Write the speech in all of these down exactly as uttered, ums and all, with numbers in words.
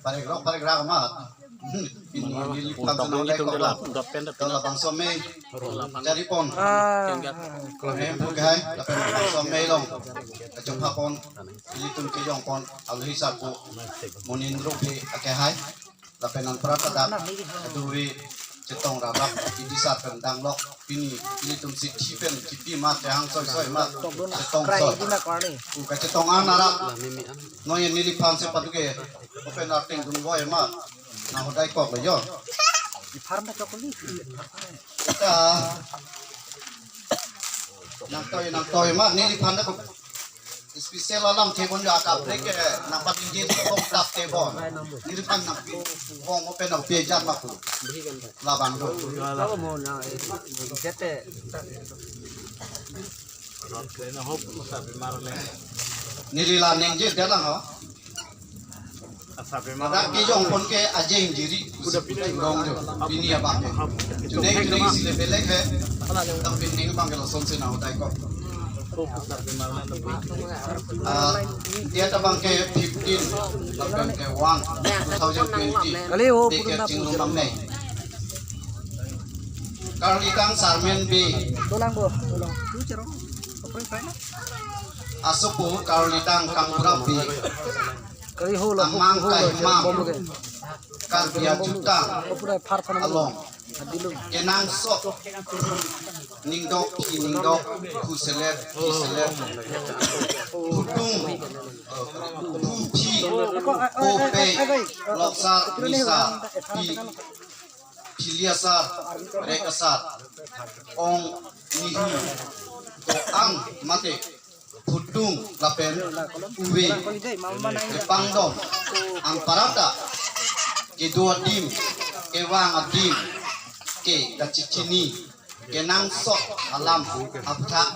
Parek rok, parek rak amat. Pini neli pangsa nang dai kok la. Labangso amei. Jari pon. Ah. Kami bukai, lapen labangso amei along kachongpha pon, ilitum kejong pon, alohi sarpo, Monin Rongpi akehai. Lapen anpra ta dak, aduri chetong rarap, idi sar pen danglok, pini ilitum si thi pen, chipi ma, chehang soi soi ma, chetong soi. Ku kachetong an arap, non neliphan si paduke, open arting dun boy ma, nang hodai kok lo yo. Di farm ta chokoli. Ka, nangtoi, nangtoi ma, neliphan ta special alam thepon jo, akaprek ke nangpatingje thong tap thepon. Neliphan nangpi, hong open nangpi jan ma pu. Labang do. Neli la ningje dalang ho. Dak kejong pon ke ajeng jiri, kuda pitu rong jo, pini abang ke. Chuneng chuneng isi le belek he, tapi ning abang ke lason si nang hodai kok. Ah, dia ta abang ke fifteen, lapen ke one, two thousand twenty. Kali ho, deket purun ta chingrum purun. Amei. Karlitang Sarmen Bey. Tulang bo, tulang. Asopo Karlitang Kangbura Bey. Kali ho lo, amang ho lo, kahimam bom lo ke. Karbi ajutang. Ho pura phar phar along. Adilung. Kenangsot. Ningdok, phi ningdok, phu selet, phi selet. Phutung. Phu phi. Ko pe. Loksar, misar, phi. Phili asar, rek asar, ong nihu, do-an mate, phutung lapen uve, kepangdom, anparta, kedo adim, kevang adim, ke kachechini, kenangsot alam aputhak,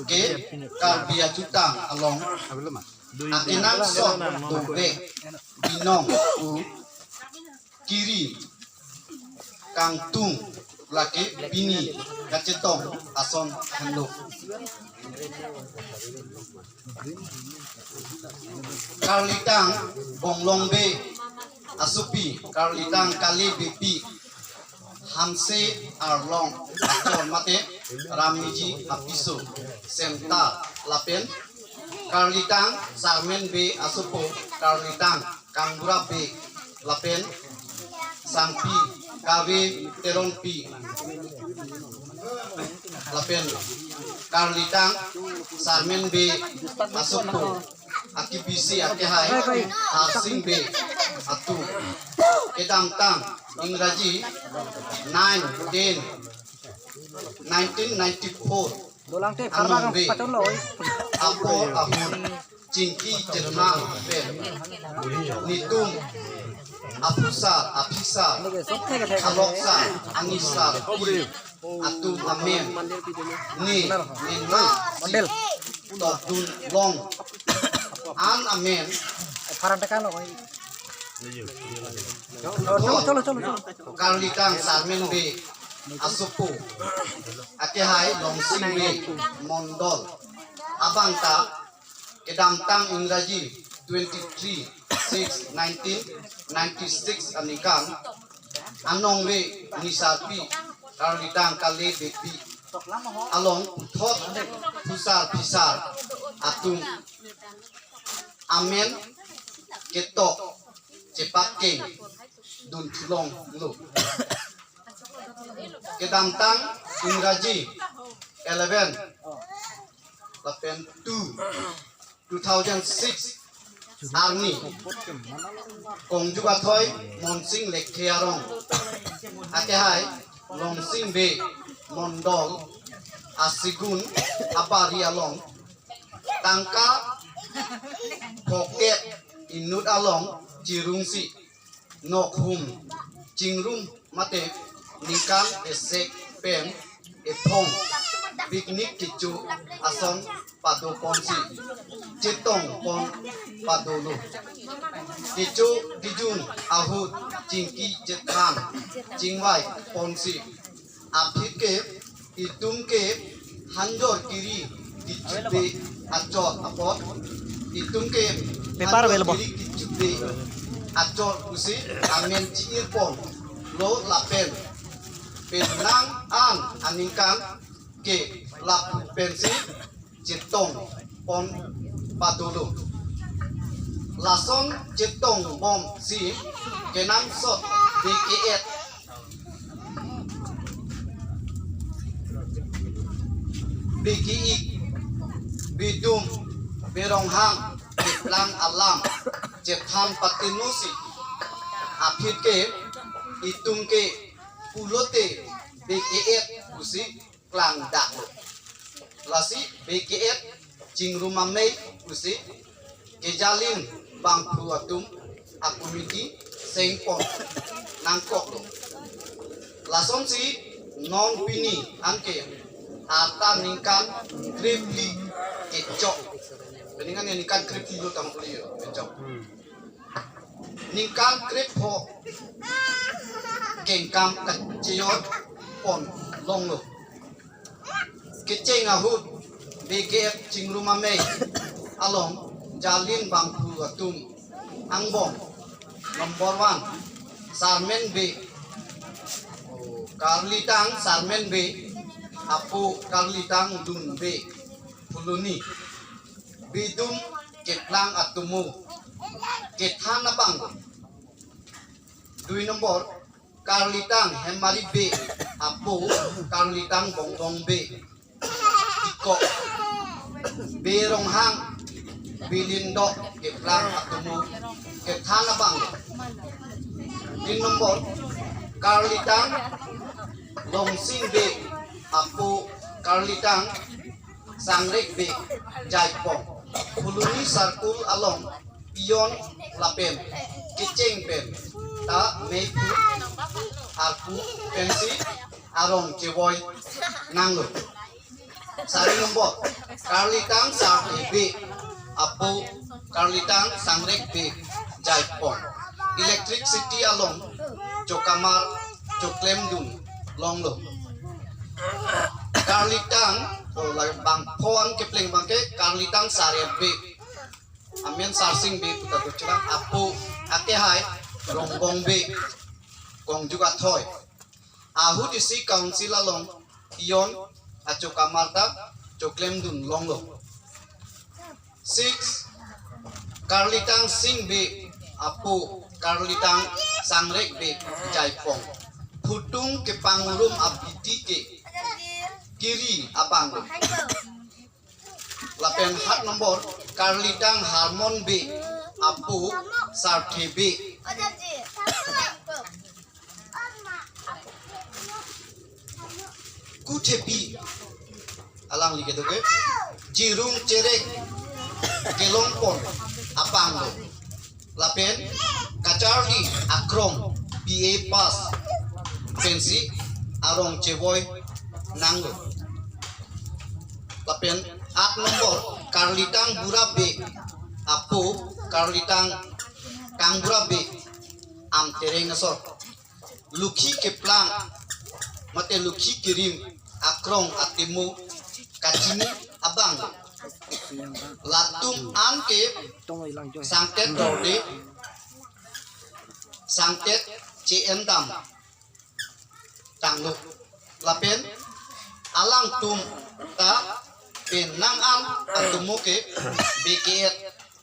ke Karbi ajutang along, akenangsot dovek, binong pu, kiri, kangtung, lake pini kachetong ason henlo. Karlitang Bonglong Bey asopi, Karlitang Kale Beypi, Hamse arlong achor mate Ramiji apiso, Semta lapen Karlitang Sarmen Bey asopo, Karlitang Kangbura Bey lapen Sangpi Kave Teronpi lapen Karlitang Sarmen Bey asopo, akibisi akehai Harsing Bey atum. Kedamtang Ingraji nine ten nineteen ninety-four. Dolang te, anong pharma ve, pachon lo, oi. Apor ahut chingki chethan pen netum aphusar, aphisar, aloksar, anisar, pi atum amen ne, ne na si tokdun long an amen. Pharma te kalo, oi. Cholo, cholo, cholo, cholo. Karlitang Sarmen Bey asopo, akehai Longsing Bey Mondol. Abang ta kedamtang Ingraji twenty-three six nineteen ninety-six aningkan, anong ve nisarpi Karlitang Kale Beypi along puthot phusar phisar atum amen ketok chepakeng dun thulong lo. Kedamtang Ingraji eleven lapen two, two thousand six arni, Kongjug Athoi Monsing Lekthe arong, akehai Longsing Bey Mondol asigun abari along tangka phokep inut along chirungsi nokhum chingrum mate ningkan esek pen ephong picnic kecho ason pado ponsi chetong pon padolo. Kecho kejun ahut chingki chethan chingvai ponsi aphi ke itum ke hanjor kiri kichupe achot apot. Itum ke paper hanjor available. Kiri kichupe achor pusi amen chi-ir ponlo lapen penang an aningkan ke lapu pensi chetong pon padolo. Lason chetong bomsi kenangsot beke-et, beke-ik, bedum, beronghang, keplang alam chethan patinosi aphi ke itum ke pulote beke-et pusi klangdaklo. Lasi beke-et Chingrum Amei pusi Kejalin Bangphu atum a-committee sengpon nangkoklo. Lasonsi non pini anke arta ningkan krephli kechok. Peningkan ningkan krephli lo tang puli yo kechok. Ningkan krepho kengkam kacheyot pon longlo. Kecheng ahut beke-et Chingrum Amei along Jalin Bangphu atum angbong number one Sarmen Bey, karlitang Sarmen Bey, apo karlitang Dun Bey, Phuloni, bedum keplang atomo kethan abang. Dui nombor, karlitang Hemari Bey, apo karlitang Bongbong Bey, Tikok, beronghang, belindok keplang atomo kethan abang. Tin nombor, karlitang Longsing Bey, apo karlitang Sangrek Bey, Jaipong, Phuloni Circle along peon lapen kecheng pen ta meipu arpu pensi arong chevoi nanglo. Sari nombor, karlitang Sarthe Bey, apo karlitang Sangrek Bey, Jaipong, electricity along chokamar choklemdun longlo. Karlitang, oh, la bangpho an kepleng abangke karlitang Sarthe Bey, amen Sarsing Bey puta dochirang, apo akehai Rongbong Bey, Kongjuk Athoi. Ahut isi council along peon achokamar ta choklemdun longlo. Six, karlitang Sing Bey, apo karlitang Sangrek Bey, Jaipong, phutung kepangrum abidi ke kiri abang. Lapen hat nombor, karlitang Harmon Bey, apo Sarthe Bey, Kuthepi, alangli kedo ke jirung cherek kelongpon abang lo. Lapen kacharli akrong B A pass pensi arong chevoi nanglo. Lapen aat nombor, karlitang Bura Bey, apo karlitang Kangbura Bey, Amtereng asor. Lukhi keplang mate lukhi kerim akrong atimo kachini abang. Latum an ke sangtet dorde, sangtet che-en dam tanglo. Lapen alangtum ta penang an atomo ke beke-et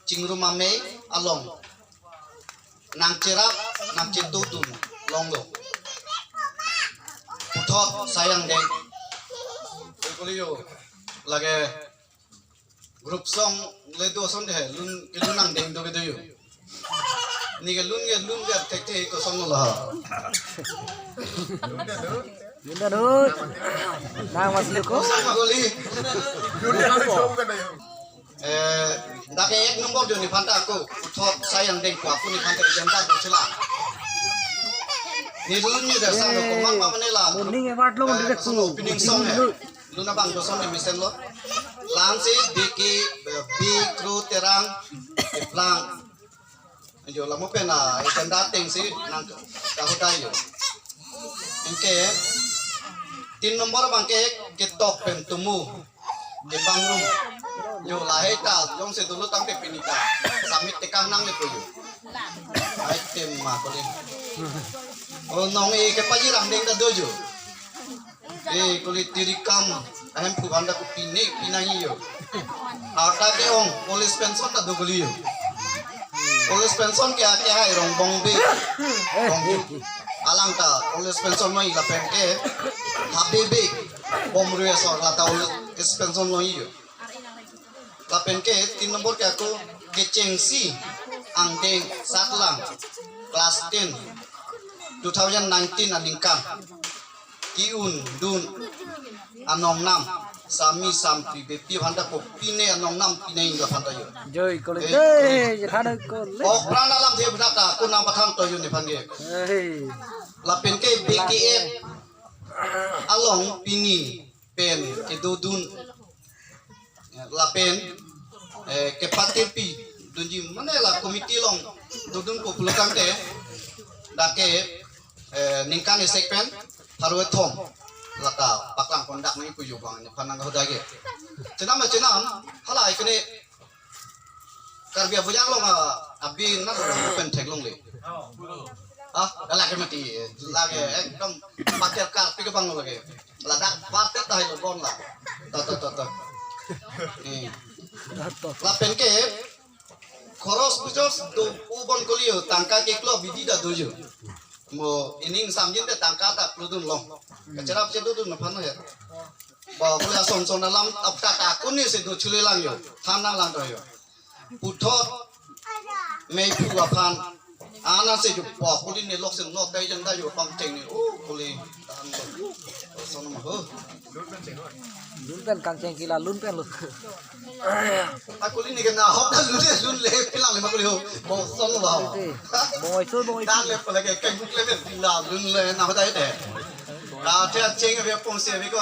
Chingrum Amei along nangcherap nangchetudun longlo. Puthot Sayang Deng. Kuli yo, lake group song le do ason de, lun kelun angdeng do kedo yo. Neke lun ke lun ke thekthe kosong lo ha. Lun da dut. Nang mas luko. Kosong ma kuli. Eh, dak ek nombor do nephan ta ako, Puthot Sayang Deng ko ako nephan ta agenda do chula. Ni lun ni dasar lo, komat ma mane la. Morning award lo, eh, direct ko opening song he. Lun abang do song ni mesen lo. Lang si diki, eh, bi kru terang, iplang. Yo, lamu pen a agenda ateng si nang kahodai yo. Anke tin nombor abangke ketok pen tumu kepangrum. Yo, lahai ta jongsi dolo tangte pini ta submit tekang nangle po yo. Item ma kuli. O nong e kepaji rang deng ta dojo. E kuli tirikam ahemphu aphan ta kopine pinangji jo. Arta ke-ong old age pension ta do kuli jo. Old age pension ke ake hai Rongbong Bey. Rong alang ta old age pension noi lapen ke Habe Bey. Bomrui asor lata old age pension noi jo. Lapen ke tin nombor ke ako kechengsi angdeng Satlang class ten two thousand nineteen aningkan ke-un dun anong nam sami sampri bepi aphan ta kopine anong nam pine inga aphan ta jo. Joi kole, eh, joi, jethana kole. Okpran alamthe bena ta konam pathan to jo nephan ke. Hei. Lapen ke B K F along pini pen kedodun lapen, eh, kepatirpi dunji mane la committee along dodun kopulotangte dak ke, eh, ningkan isi pen pharo kethom lata paklang kondak nangji pu jo bang nephan nang hadak ke. Chenam chenam halahai kene Karbi aphuthak along a, abin na lo pen theklongle. Ah, lake mati, lake ekdom paker karpi kebang lo lake. Ladak partet tahai lo bon la. Ta, ta, ta, ta. Eh. Lapen ke khoros pujos do u bon kuli jo, tangka keklo bidi ta dojo. Mo ining samjin te tangka ta klodun long. Kacherap chedodun aphan he. Ba kuli ason son alam apta ta kuni si do chule lang jo. Than nanglang do jo. Puthot meiphu aphan. Ana si jo ba kuli ne lok sing nok tai jang ta jo pangcheng ne. O kuli. Son ma ho. Lun pen kangcheng ke la lun pen lo. A kuli ne ke nahok ta lun le lun le pilang le ma kuli ho. Bo son ba ho. Bongoi sul bongoi. Dan le pala ke keng le le la lun le na ho dai de. Ka the cheng ve pon se ve ko.